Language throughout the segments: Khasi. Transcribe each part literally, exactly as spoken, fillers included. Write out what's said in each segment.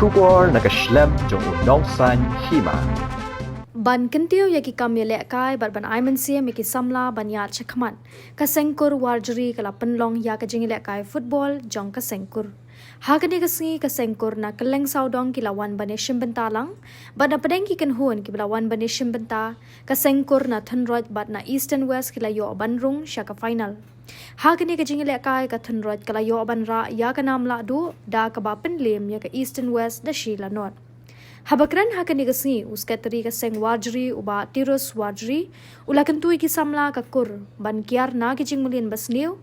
Khubor na ka shlem jong u Nongsaiñ Hima. Ban kyntiew ïa ki kam ïalehkai bad ban ai mynsiem ïa ki samla ban ïaid shakhmat, ka Seng Kur Warjri ka la pynlong ïa ka jingïalehkai football jong ka Seng Kur. Ha kane ka sngi ka Seng Kur na kylleng sawdong ki la wan ban ïashim bynta lang, bad na pdeng ki kynhun kiba la wan ban ïashim bynta, ka Seng Kur na Thynroit bad na East and West ki la ïoh ban rung sha ka final. Ha kane ka jingïalehkai ka Thynroit ka la ïoh ban rah ïa ka nam lahduh da kaba pynliem ïa ka East and West da shi la nod. Haba kren ha kane ka sngi u Secretary ka Seng Warjri u Bah Tirus Warjri u la kyntu ïa ki samla ka Kur ban kiar na ki jingmlien basniew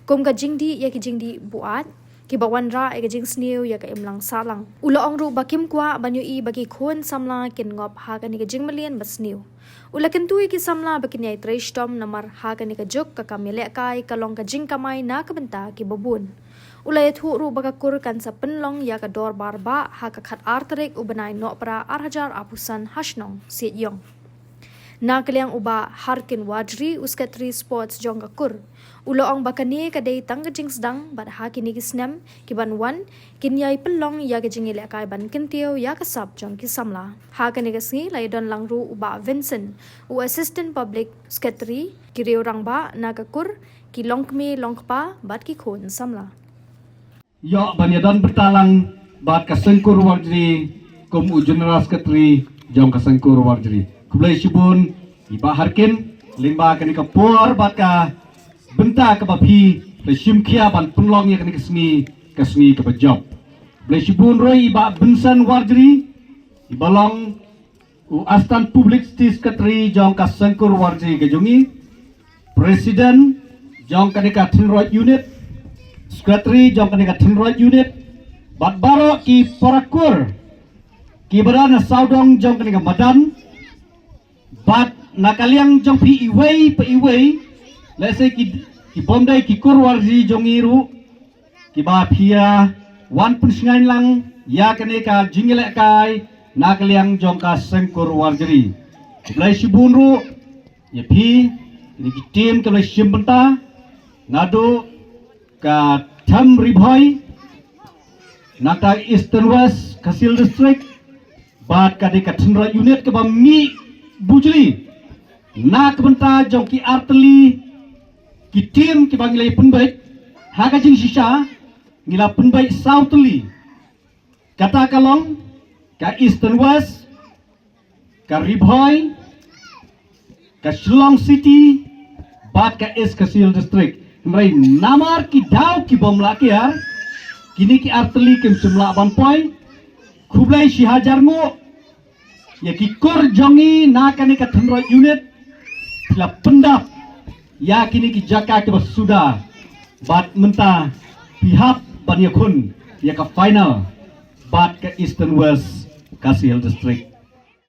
kum ka jingdih ïa ki jingdih buaid, kiba wanrah ïa ka jingsniew ïa ka imlang sahlang. U la ong ruh ba kim kwah ban ïohi ba ki khun samla kin ngop ha kane ka jingmlien basniew. U la kyntu ïa ki samla ba kin ïai trei shitom namar ha kane ka juk ka kam ïalehkai ka long ka jingkamai na ka bynta kiba bun. U la ïathuh ruh ba ka Kur kan sa pynlong ïa ka dorbar bah ha ka khatar tarik u bnai Nohprah arhajar arphew san ha shnong Siejong. Na ka liang u Bah Harkin Warjri u Secretary Sports jong ka Kur u la ong ba kane ka dei tang ka jingsdang bad ha kine ki snem kiban wan kin ïai pynlong ïa ka jingïalehkai ban kyntiew ïa ka sap jong ki samla. Ha kane ka sngi la ïadon lang ruh u Bah Vincent u Assistant Public Secretary, ki riew rangbah na ka Kur, ki longkmie longkpa bad ki khun samla. Ïoh ban ïadon bynta lang bad ka Seng Kur Warjri kum u General Secretary jong ka Seng Kur Warjri. Khublei shibun i Bah Harkin lyngba kane ka por bad ka bynta kaba phi la shim khia ban pynlong ïa kane ka sngi, ka sngi kaba jop. Khublei shibun ruh i Bah Vincent Warjri iba long u Assistant Publicity Secretary jong ka Seng Kur Warjri ka jong ngi, President jong kane ka Thynroit Unit, Secretary jong kane ka Thynroit Unit, bad baroh ki para Kur kiba don na sawdong jong kane ka madan, bad na ka liang jong phi iwei pa iwei, lehse ki, ki bym dei ki Kur Warjri jong ngi ruh, kiba phi ïa wan pynshngaiñ lang ïa kane ka jingïalehkai na ka liang jong ka Seng Kur Warjri. Khublei shibun ruh ïa phi, ïa ki team kiba la shim bynta naduh ka Them Ri Bhoi, nangta East and West Khasi Hills District, bad ka dei ka Thynroit Unit kaba mih bujli na ka bynta jong ki artylli ki team kiba ngi la pynbeit. Ha ka jingshisha ngi la pynbeit saw tylli, kata ka long ka East and West, ka Ri Bhoi, ka Shillong City bad ka East Khasi Hills District. Hynrei namar ki daw ki bym lah kiar, kine ki artylli kim shym lah ban poi. Khublei shihajar nguh ïa ki Kur jong ngi na kane ka Thynroit Unit, phi la pyndap ïa kine ki jaka kiba suda, bad mynta phi hap ban ïakhun ïa ka final bad ka East and West Khasi Hills District.